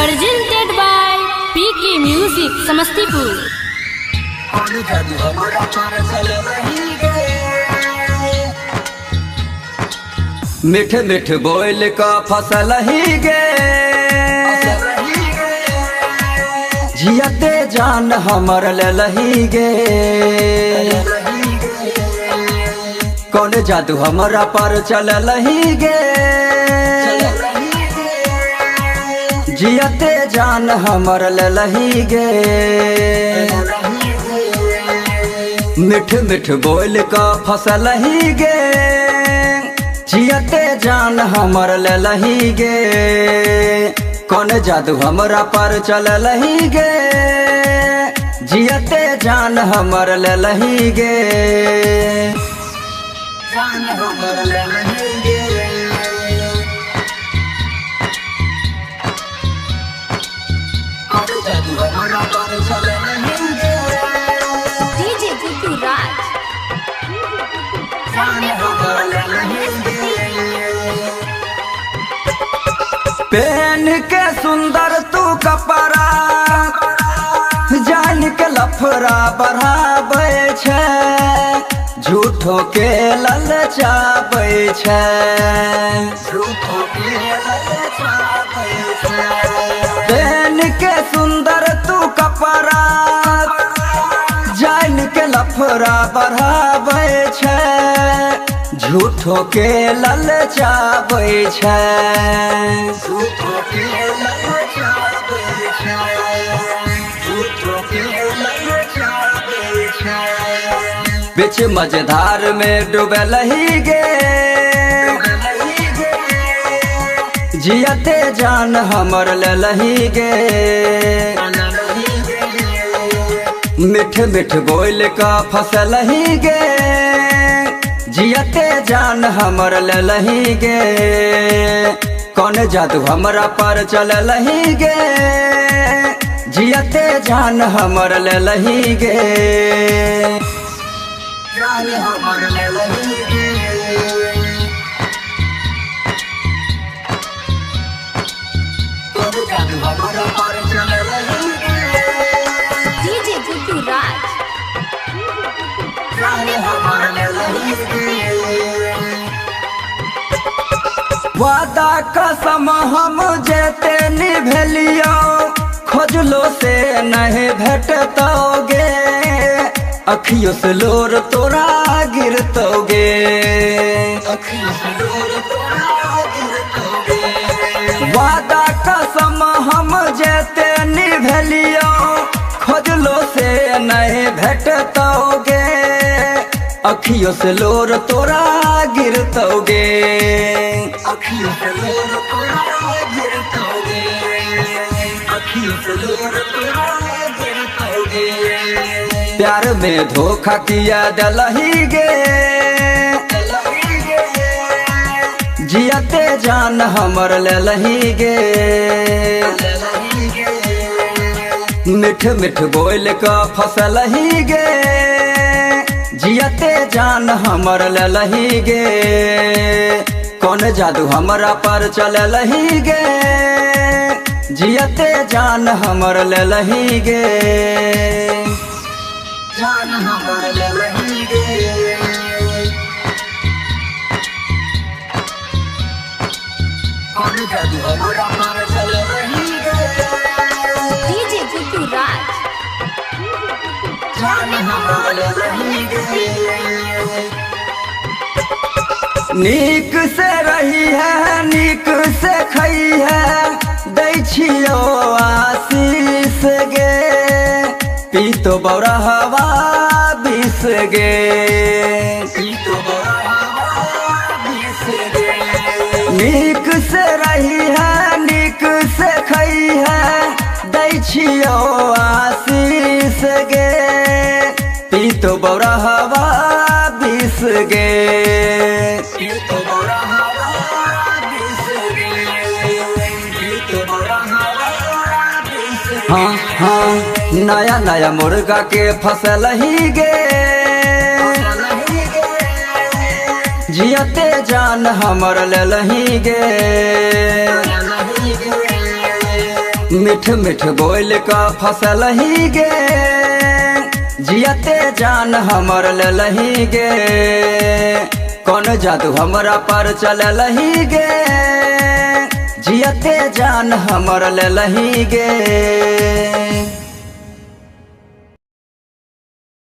Presented by PK Music Samastipur. मिठ मिठ बोल का फसल ही गे, जियते जान हमर लही गे। कौन जादू हमरा पर चल लही गे, जियते जान हमर लही गे। मिठ मिठ बोल का फसल ही गे, जियते जान हमर लही गे। कौन जादू हमरा पर चल लही गे, जियते जान हमर लही गे। जान हमर लही गे। कौन जादू हमरा पर चल लही गे। DJ Guddu Raj. जान हमर लही गे। पेन के सुंदर तू कपड़ा, जान के लफड़ा बढ़ाबै छै, झूठो के ललचाबै छै, झूठो के ललचाबै छै। पेन के सुंदर तू कपड़ा, जान के लफड़ा बढ़ाबै छै, झूठो के ललचाबै छै, झूठो के ललचाबै छै, झूठो के ललचाबै छै। बिच मझधार में डूबल ही गे, जियते जान हमर लही गे। मिठ मिठ बोल का फसल ही गे, जियते जान हमर लही गे। कौन जादू हमरा पर चल लही गे, जियते जान हमर लही गे। जान हमर लही गे। कौन जादू हमरा पर चल लही गे। DJ Guddu Raj. वादा कसम हम जेते निभेलियो, खोजलो से नहीं भेटतोगे, अखियों से लोर तोरा गिरतोगे, अखियों से लोर तोरा गिरतोगे। वादा कसम हम जेते निभेलियो, खोजलो से नहीं भेटतोगे, अखियों से लोर तोरा गिरतोगे, अखियों से लोर तोरा गिरतोगे, अखियों से लोर तोरा गिरतोगे। प्यार में धोखा किया दलही गे, जियते जान हमर लही गे। मिठ मिठ बोल का फसल ही गे, जियते जान हमर लही गे। कौन जादू हमरा पर चल लही गे, जियते जान हमर लही गे। जान हमर लही गे। कौन जादू हमरा पर चल लही गे। DJ Guddu Raj. जान हमर लही गे। नीक से रही है नीक से खई है, दै छियो आशीष गे, पीतो बौरा हवा विष गे, पीतो बौरा हवा विष गे। नीक से रही है नीक से खई है, दै छियो आशीष गे, पीतो बौरा हवा विष गे, पीतो बौरा हवा विष गे, पीतो बौरा हवा विष गे। हाँ हाँ नया नया मुर्गा के फसल ही गे, जियते जान हमर लेलही गे। मिठ मिठ बोल का फसल ही गे, जियते जान हमर लेलही गे। कौन जादू हमरा पर चललही गे, जियते जान हमर लेलही गे।